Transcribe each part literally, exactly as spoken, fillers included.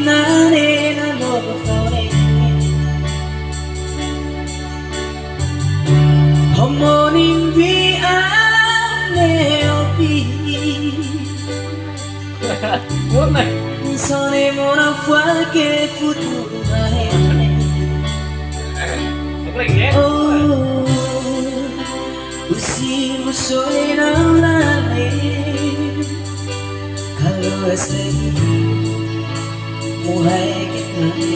Nane na no fone. Homoning bi ane opi. Sone mona fwa ke futu ae. Oh, usi musoe na ulane. Alo esei. Muhai ke nane.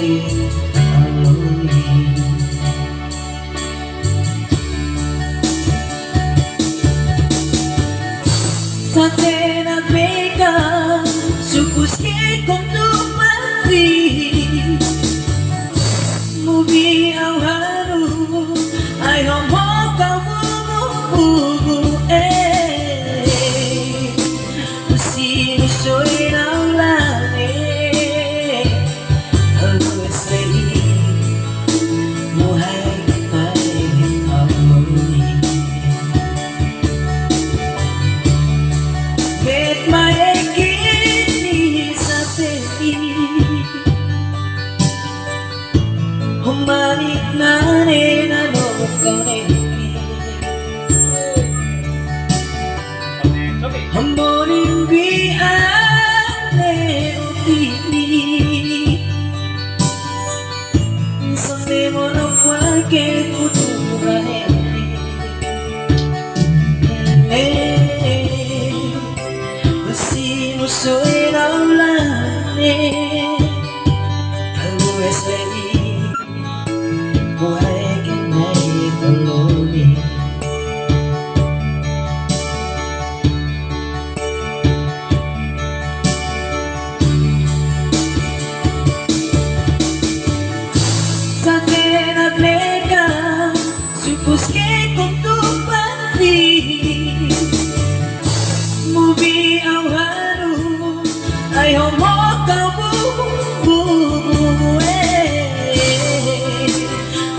Alo ni. Satena peka, sukus ke kontu pati. Mubi au hanu, ai homo ka bubu bubu, eh. Usi musoe na ulane. Homoning bi ane opi. Sone mona fwa ke futu ae. Usi musoe na ulane. Alo esei. Satena pleka, sukus ke kontu pati. Mubi au hanu, ai homo ka bubu bubu, eh.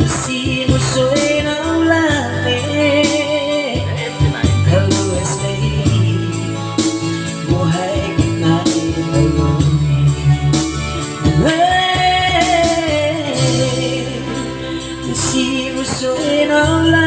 Usi musoe na ulane. Alo esei. Muhai ke nane alo ni. Eh. Usi musoe na ulane.